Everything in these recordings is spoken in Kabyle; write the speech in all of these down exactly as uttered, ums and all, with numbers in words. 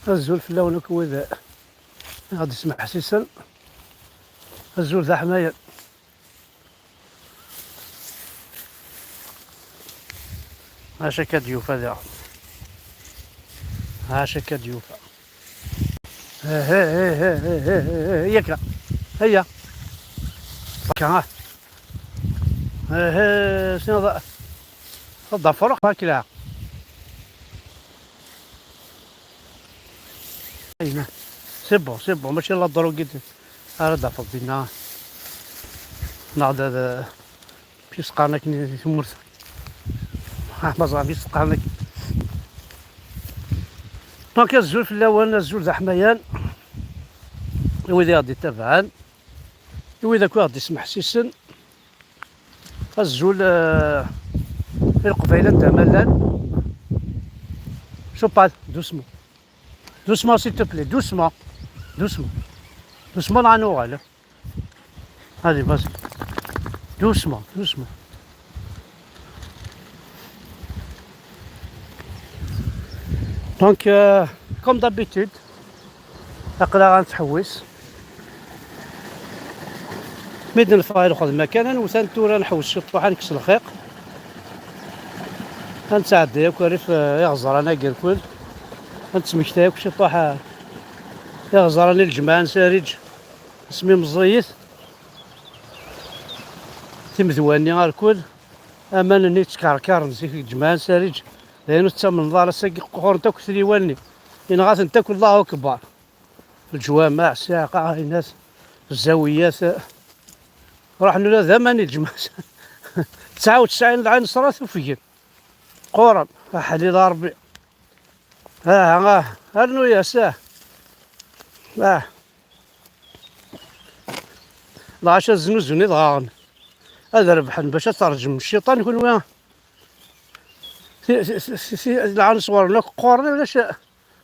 Azul fell-awen akk wid i ɣ-d-ismeḥsisen. Azul d aḥmayan. Acu akka d-yufa daɣen? Acu akka d-yufa? Yakka. Heya. Akka, ah. Sneḍ. Tḍafruɣ akla. C'est bon, c'est bon, mačči la drogue ara d-tafeḍ dinna. Neɣ d, d, amek i s-qqaren akken di tmurt. Ah, ma ẓriɣ amek i s-qqaren akken. Donc, azul fell-awen, azul d aḥmayan, i wid i ɣ-d-ittabaɛen, i wid akk i ɣ-d-ismeḥsisen. Azul, eh, i Leqbayel anda ma llan. Chopal, doucement. Doucement, s'il te plaît, doucement. Doucement. Doucement, neɣ ad nuɣal. Allez, vas-y. Doucement, doucement. Donc, euh, comme d'habitude, aql-aɣ ad nettḥewwis. Mi d-neffeɣ i lxedma kan, ad nwet, ad ntura, ad nḥewwes ciṭuḥ, ad nekkes lxiq. Ad nettɛeddi akk rrif, eh, iɣeẓran-agi irkul. Ad nettmektay akk ciṭuḥ, eh, iɣeẓran i lǧemɛa n Sariǧ. Asmi meẓẓiyit timedwa-nni irkul, aman-nni yettkerkaren zik deg lǧemɛa n Sariǧ. D ayen ur tettamneḍ ara, ass-agi qquṛent akk tliwa-nni. Yenɣa-tent akk, Allahu akbar. Leǧwameɛ, ssiɛqa, aynas, zzawiyat. Ruḥen ula d aman i lǧemɛa. Tesɛa u tesɛin lɛinṣerat ufgen. Qquṛen. Aḥlil a Ṛebbi. Ah, ah, rnu-yas, ah. Ah. Lɣaci ad znuzun idɣaɣen. Ad rebḥen bac ad terǧem cciṭan kunwi. Ti-, ti-, ti-, ti-, lɛan sɣur-nneɣ qquren, ulac,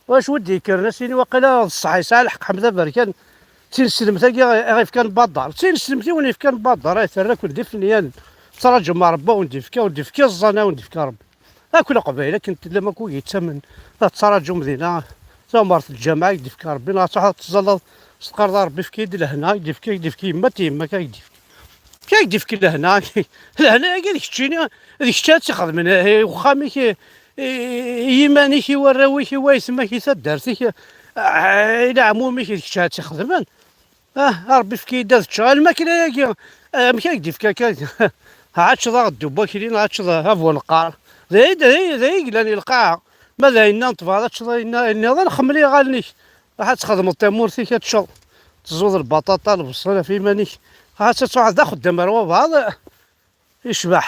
ulac wi d-yekkren, ad s-yini waqila d ṣṣeḥ, yesɛa lḥeqq Ḥmed Aberkan. D tineslemt-agi i ɣ-, i ɣ-ifkan baḍar. D tineslemt i wen-ifkan baḍar, ay terra-ken d ifenyanen. Tettṛaǧum Ṛebbi a wen-d-ifka, ur d-ifki ẓẓan, a wen-d-ifka Ṛebbi. Akk Leqbayel akken tellam akk ur yettamen. La tettṛaǧum dinna. Tamart n lǧameɛ i k-d-ifka Ṛebbi, neɣ ad truḥeḍ ad teẓẓalleḍ, s teqqareḍ a Ṛebbi efk-iyi-d lehna, i k-d-ifka, i k-d-ifka yemma-tneɣ, yemma-k a k-d-ifka. Efk-a i k-d-ifki lehna, lehna-agi d keččini, d kečč ad tt-ixedmen, eh, i uxxam-ik, i, i, i yiman-ik, i warraw-ik, i waytma-k, i taddart-ik, eh, i leɛmum-ik, d kečč ad tt-ixedmen. Ah, a Ṛebbi efk-iyi-d ad ččeɣ. A lmakla-agi, amek ay k-d-ifka akka? Ɛačeḍ aɣeddu n wakli, neɣ ɛačeḍ a bu neqqar. D ayen, d ayen, d ayen yellan i lqaɛa. Ma d ayen-nna n ṭṭbeɛ, ad teččeḍ ayen-nna, ayen nniḍen, xemmel iɣallen-ik. Ruḥ ad txedmeḍ tamurt-ik, ad teččeḍ. Teẓẓuḍ lbaṭaṭa, lbṣel ɣef yiman-ik. Ruḥ ad truḥeḍ d axeddam ar wabɛaḍ. Yecbeḥ.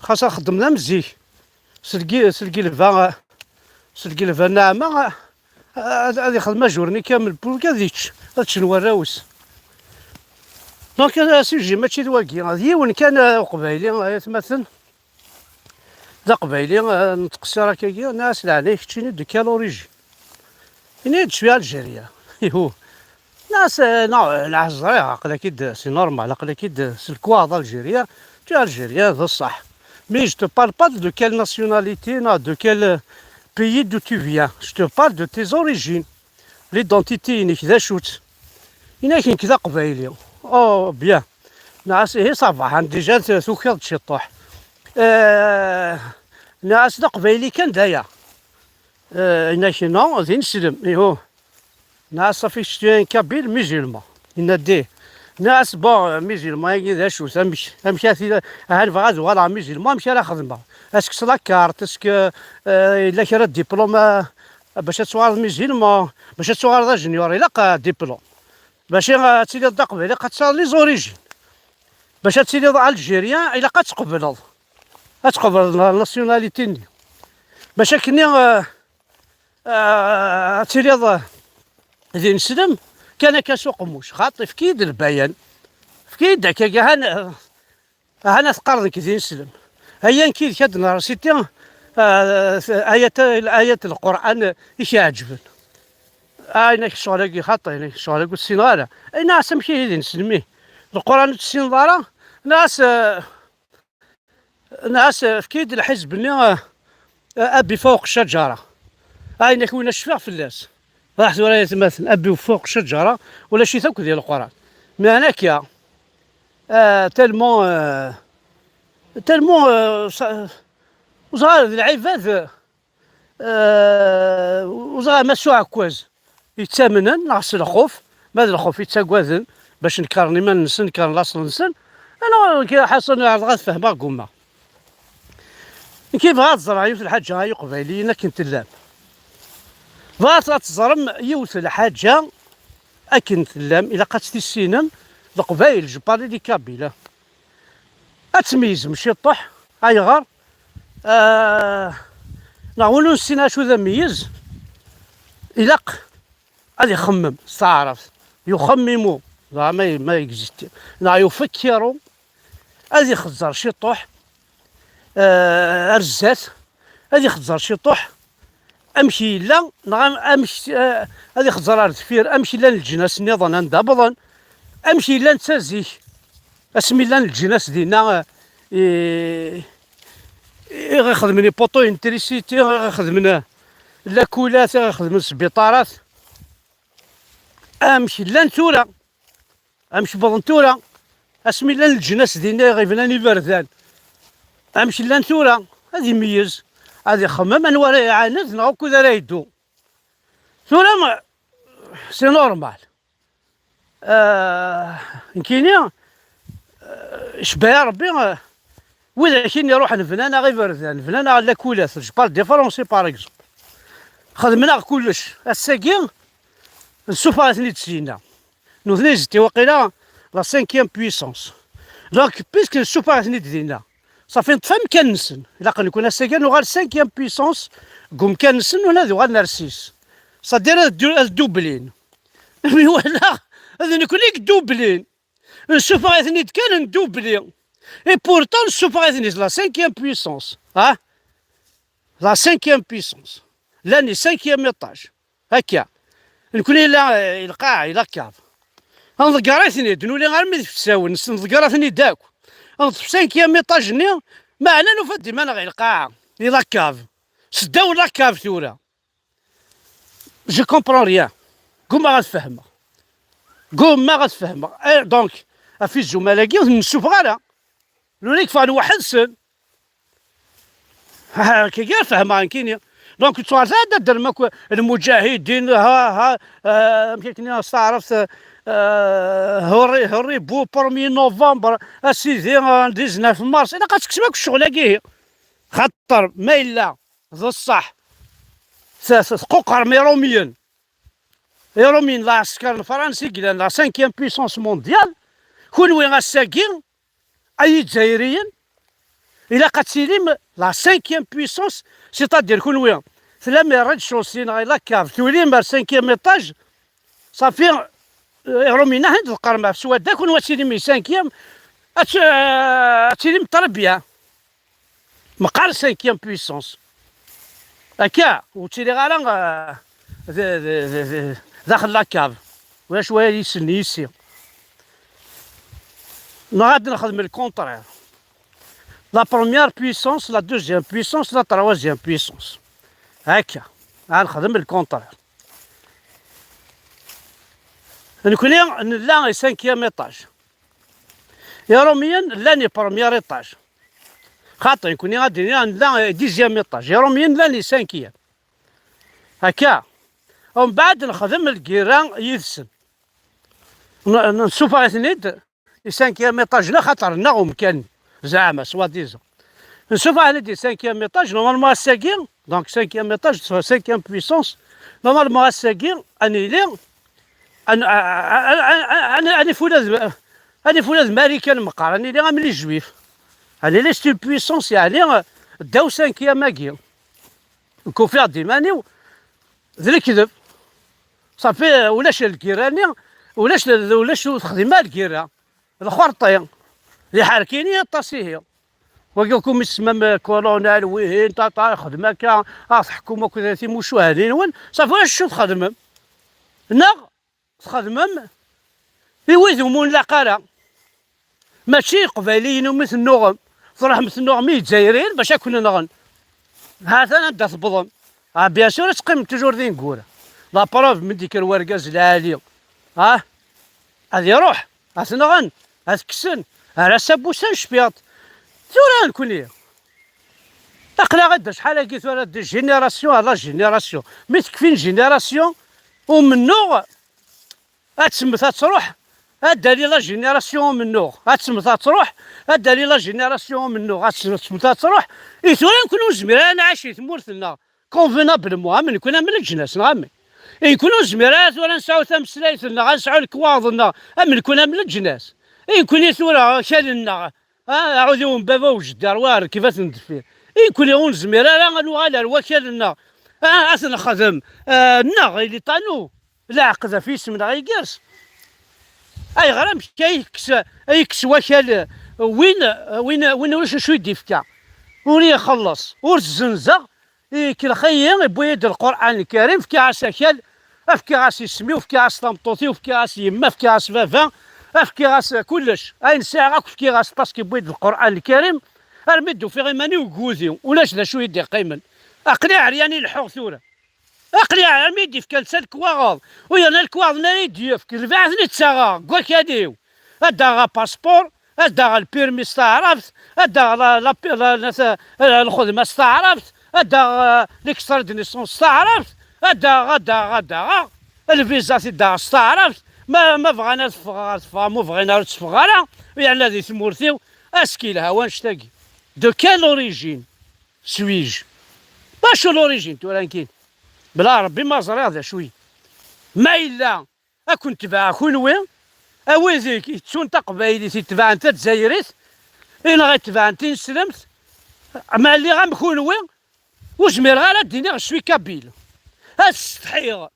Xas ad xedmen am zik. S lgi-, s lgilba, s lgilba nneɛma, ad, ad ixdem ajour-nni kamel, pour ad yečč, ad ččen warraw-is. Donc, asujet mačči d wagi. D yiwen kan, uh, uqbayli, ay atmaten. D aqbayli, uh, nettqeṣṣir akkagi, nniɣ-as leɛnaya keččini, de quelle origine? Yenna-yi-d, je suis algérien. Ihu. Nniɣ-as, eh, non, eh, nniɣ-as ẓriɣ, aql-ak-id, c'est normal, aql-ak-id, eh, s lekwaɣeḍ algérien, tu es algérien, d ṣṣeḥ. Mais je te parle pas de quelle nationalité, non, de quel, euh, pays d'où tu viens. Je te parle de tes origines. L'identité-inek, d acu-tt? Yenna-ak nekk d aqbayli. Oh, bien. Nniɣ-as, ihi ça va, hein, déjà t-, tukiḍ-d ciṭuḥ. Eh, nniɣ-as d aqbayli kan d aya. Eh, yenna-ak non, d ineslem, ihu. Nniɣ-as, ça fait que je suis un kabyle musulman. Yenna-d ih. Nniɣ-as, bon, euh, musulman-agi d acu-t? Amek, amek ara t-, aha nebɣa ad uɣaleɣ musulman, amek ara xedmeɣ? Est-ce que c'est la carte? Est-ce que, euh, yella kra n diplôme, euh, bac ad tuɣaleḍ musulman, bac ad tuɣaleḍ ingénieur, ilaq, euh, diplôme. Bac, euh, ad tiliḍ d aqbayli, ilaq ad tesɛuḍ les origines. Bac ad tiliḍ algérien, ilaq ad tqebleḍ. Ad tqebleḍ la nationalité-nni. Bac akkenni, euh, Ah, ad tiliḍ, ah, d ineslem, kan akka s uqemmuc. Xaṭi, efk-iyi-d lbayan. Efk-iyi-d akka, ahan, ah, ahan ad teqqareḍ nekk d ineslem. Aya nekk yid-k ad nṛesiti, ah, ayat, ayat n Lqur'an i k-iɛeǧben. Ah, yenna-k ccɣel-agi xaṭi, yenna-k ccɣel-agi ur t-ssineɣ ara. Ay, nniɣ-as amek ihi d ineslem-ihi? Lqur'an ur t-tessineḍ ara? Nniɣ-as, ah, Nniɣ-as, efk-iyi-d lḥizb-nni, eh, Abi fawq ccajara. Ayen akk win cfiɣ fell-as. Raḥ tura ay atmaten, abbi ffuq cajara, ulac-it akk di Leqran. Meɛna akka, ah, tellement, ah, tellement, ah, sa-, ur ẓriɣ ara d lɛibad, ah, ur ẓriɣ ma s uɛekkaz yettamnen neɣ s lxuf, ma d lxuf yettagaden bac nekren iman-nsen, nekren laṣel-nsen. Neɣ ḥaṣan ɛerḍeɣ ad fehmeɣ, gummaɣ. Nekk bɣiɣ ad ẓreɣ yiwet lḥaǧa ay Iqbayliyen akken tellam. Bɣiɣ ad teẓrem yiwet lḥaǧa akken tellam, ilaq ad tt-tissinem, Leqbayel, je parle des Kabyles. Ad tmeyyzem ciṭuḥ, ayɣer? Ah, neɣ win ur nessin acu d ameyyez, ilaq ad ixemmem s taɛrabt. Yuxemmimu, dɣa ma, ma existe. Neɣ yufekkiru, ad ixezzer ciṭuḥ, ah, ar zdat, ad ixezzer ciṭuḥ amek yella, neɣ am-, amek, ah, ad ixezzer ar deffir amek llan leǧnas nniḍen anda wwḍen, amek llan d tazik, asmi llan leǧnas dinna, ah, i, i ɣ-ixedmen les poteaux électricité, i ɣ-ixedmen lakulat, i ɣ-ixedmen sbiṭarat. Amek llan tura? Amek wwḍen tura? Asmi llan leǧnas dinna i ɣ-ibnan iberdan, amek llan tura? Ad imeyyez, ad ixemmem anwa ara iɛaned neɣ ukud ara yeddu. Tura, c'est normal. Ah, nekkini, ah, cebbaɛ Rebbi, ah, widak i iruḥen bnan-aɣ iberdan, bnan-aɣ lakulat, je parle des Français par exemple. Xedmen-aɣ kullec. Ass-agi, nessufeɣ-iten-id syenna. Nutni zeddi waqila la cinquième puissance. Donc, puisque nessufeɣ-iten-id dinna, safi neṭṭef amkan-nsen. Ilaq nekni ass-agi ad nuɣal cinquième puissance deg umkan-nsen, nutni ad uɣalen ar six. C'est-à-dire ad du-, ad dublin. Mi walaɣ, d nekni i yeddublin. Nessufeɣ-iten-id kan, ndubli. Et pourtant, nessufeɣ-iten-id la cinquième puissance. Ah? La cinquième puissance. Llan i cinquième étage. Akka. Nekni la, eh, lqaɛa, i la cave. Nḍegger-iten-id, nuli armi d ifsawen, nḍegger-iten-id akk. Nṭṭef cinquième étage-nni, meɛna nufa-d iman-nneɣ i lqaɛa, i la cave. Seddaw la cave tura. Je comprends rien. Gummaɣ ad fehmeɣ. Gummaɣ ad fehmeɣ. Eh, donc, ɣef izumal-agi ur ten-nessufeɣ ara. Nuli kfan weḥd-sen. Ha, kagi ar fehmeɣ nekkini. Donc, ur ttɣalet ara ad d-terrem akk lmuǧahidin, ha, ha, eh, amek akken i s-taɛrabt, eh, hurri-, hurribu, premier novembre, a sidi, eh, dix-neuf mars. Ilaq ad tekksem akk ccɣel-agi. Xaṭer ma yella d ṣṣeḥ, t-, t-, tquqrem Iṛumyen. Iṛumyen, lɛesker n Fransa i yellan, la cinquième puissance mondiale. Kunwi ass-agi, ay Izzayriyen, ilaq ad tilim la cinquième puissance, c'est-à-dire kunwi tlam rez-de-chaussée neɣ la cave, tulim ar cinquième étage, safi, euh, Iṛumyen ahin tqerrem ɣef swadda, kunwi ad tilim i cinquième, ad t-, euh, ad tilim très bien. Meqqar cinquième puissance. Akka, ur ttiliɣ ara, euh, d, d, d, d, daxel la cave. Ulac waya yis-, yis-i. Neɣ ad nexdem le contraire. La première puissance, la deuxième puissance, la troisième puissance. Akka, ad nexdem le contraire. Nekni nella i cinquième étage. Iṛumyen llan i premier étage. Xaṭi, nekkni ad d-iniɣ nella i dixième étage. Iṛumyen llan i cinquième. Akka. Umbeɛd nexdem lgirra yid-sen. N-, n-, nessufeɣ-iten-id i cinquième étage-nni, xaṭer nneɣ umkan, zeɛma, soi-disant. Nessufeɣ-iten-id i cinquième étage, normalement ass-agi, donc cinquième étage, cinquième puissance, normalement ass-agi, ad nili, ad n-, ad nif ula d, ad nif ula d Marikan meqqar, ad nili am les Juifs. Ad nili c'est une puissance, yeɛni, ddaw cinquième-agi. Nekk ufiɣ-d iman-iw d lekdeb. Safi, ulac lgirra-nni, ulac, ulac ur texdim ara lgirra. D lxerṭi. D iḥerkiyen i aṭas ihi. Wagi akk umi tsemam colonel, wihin, tata, xdem akka, a tḥekkum akked timucuha-nwen. Safi, ulac acu txedmem. Neɣ txedmem i wid umi ur nlaq ara. Mačči Iqbayliyen umi tennuɣem, truḥem tennuɣem i Izzayriyen bac ad ken-nɣen. Ha-t-an anda tewwḍem. Ah, bien sûr, ad teqqim toujours d ineggura. La preuve, mi d-yekker wergaz lɛali, ah, ad iruḥ, ad t-nɣen, ad t-kksen, ar ass-a n wussan cfiɣ-d. Tura nekkni, aql-aɣ-d acḥal-agi tura de génération à la génération. Mi tekfi une génération, umennuɣ ad temmet ad truḥ, ad d-tali la génération umennuɣ. Ad temmet ad truḥ, ad d-tali la génération umennuɣ. Ad temmet ad truḥ. I tura nekkni ur nezmir ara ad nɛac di tmurt-nneɣ convenablement, am nekkni am leǧnas, neɣ amek? I nekkni ur nezmir ara tura ad nesɛu tameslayt-nneɣ, ad nesɛu lekwaɣeḍ-nneɣ, am nekkni am leǧnas. I nekkni tura akal-nneɣ, ah, aɛudiw n baba u jeddi, rrwaḥ rkibat n deffir. I nekkni ur nezmir ara ad nuɣal ar wakal-nneɣ, ah, ad t-nexdem, ah, nneɣ, il est à nous. Leɛqed ɣef yisem-nneɣ igerrez. Ayɣer amek ay yekkes, ay yekkes wakal win, win, win ulac acu i d-ifka? Ur ixelleṣ, ur zzenzeɣ, ikellex-iyi, iwwi-yi-d Lqur'an Lkarim, fkiɣ-as akal, fkiɣ-as isem-iw, fkiɣ-as tameṭṭut-iw, fkiɣ-as yemma, fkiɣ-as baba, fkiɣ-as kullec. Ayen sɛiɣ akk fkiɣ-as, parce que iwwi-d Lqur'an Lkarim, armi d-ufiɣ iman-iw deg wudi, ulac d acu i d-iqqimen. Aql-i ɛeryan i leḥḥuɣ tura. Aql-i ɛeryan mi d-ifka netta lekwaɣeḍ, u yerna lekwaɣeḍ-nni ara yi-d-yefk, lbiɛ ad ten-id-ttaɣeɣ deg wakal-iw. Ad d-aɣeɣ apaspuṛ, ad d-aɣeɣ lpirmi s taɛrabt, ad d-aɣeɣ la, la, la, la, la, lxedma s taɛrabt, ad d-aɣeɣ, eh, l'extrait de naissance s taɛrabt, ad d-aɣeɣ, ad d-aɣeɣ, ad d-aɣeɣ, lviza ad t-id-aɣeɣ s taɛrabt, ma, ma bɣan ad ffɣeɣ, ad ffɣeɣ, ma bɣin ur tteffɣeɣ ara, u yerna di tmurt-iw, askil, ha wanect-agi. De quelle origine suis-je? Bacu l'origine tura nekkini? Bla Ṛebbi ma ẓriɣ d acu-yi. Ma yella ad ken-tebɛeɣ kunwi, a wid i yettun taqbaylit, itebɛen tazzayrit, i neɣ itebɛen tineslemt, ma lliɣ am kunwi, ur zmireɣ ara ad d-iniɣ je suis kabyle. Ad setḥiɣ.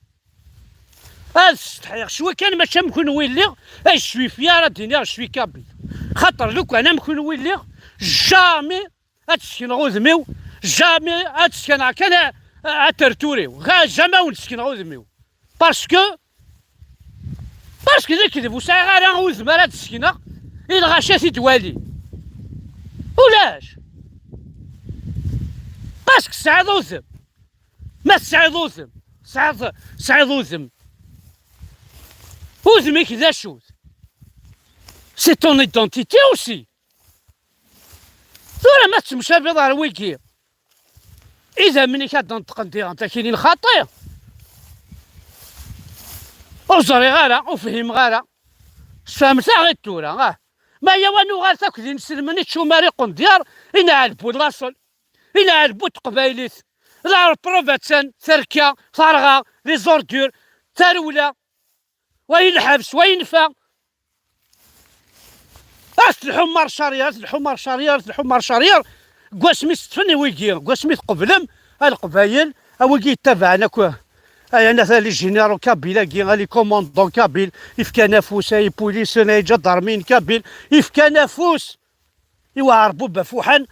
Ad setḥiɣ. Cwi kan mačči am kunwi lliɣ, je suis fier ad d-iniɣ je suis kabyle. Xaṭer lukan am kunwi lliɣ, jamais ad d-sekneɣ udem-iw, jamais ad d-sekneɣ kan a, a, atertur-iw. Jamais ad wen-d-sekneɣ udem-iw. Parce que, parce que d lekdeb, ur sɛiɣ ara udem ara d-sekneɣ i lɣaci ad t-id-walin. Ulac. Parce que tesɛiḍ udem. Ma tesɛiḍ udem, tesɛiḍ, tesɛiḍ udem. Udem-ik d acu-t? C'est ton identité aussi. Tura ma tettemcabiḍ ar wigi, idammen-ik ad d-neṭqen diɣen takinin xaṭi. Ur ẓriɣ ara, ur fhimeɣ ara. Sfehmet-aɣ-id tura, ah. Ma yawa nuɣal akk d inselmen i tcumar iqendyar, i nɛelbu laṣel, i nɛelbu teqbaylit. La repreuve attan, terka, terɣa, les ordures, tarewla. Wa i lḥebs, wa i nnfa. Ad telḥum mar carrière, ad telḥum mar carrière, ad telḥum mar carrière. Deg wasmi s-ṭṭfen i wigi, deg wasmi tqeblem, a Leqbayel, a wigi yettabaɛen akk, ay anat, a les généraux kabyles-agi, a les commandants kabyles, ifkan afus, ay police, ay ǧadarmin kabyles, ifkan afus. I Waɛerbu Bafuḥan,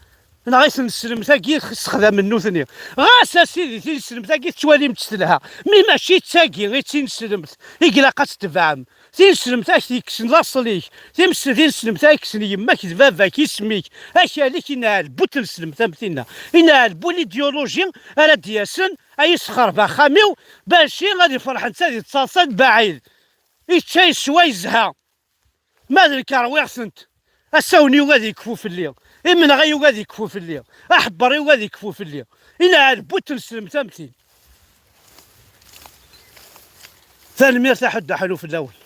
neɣ i tneslemt-agi ssexdamen nutni. Ɣas a sidi, tineslemt-agi tettwalim-tt telha, mi mačči d tagi i d tineslemt i ilaq ad tetbeɛem. Tineslemt-ak yekksen laṣel-ik, times-, tineslemt-ak yekksen yemma-k d baba-k, isem-ik, akal-ik, inɛel bu tneslemt am tinna, inɛel bu l'idéologie ara d-yasen, a yesxerb axxam-iw, baci ad ifreḥ netta di ttaṣa d baɛid. Ičča yeswa yezha. Ma d nekk rwiɣ-tent. Asawen yugi ad yekfu fell-i. Imenɣi yugi ad yekfu fell-i. Aḥebber yugi ad yekfu fell-i. Inɛel bu tneslemt am tin. Tanemmirt a ḥedd aḥlu fell-awen.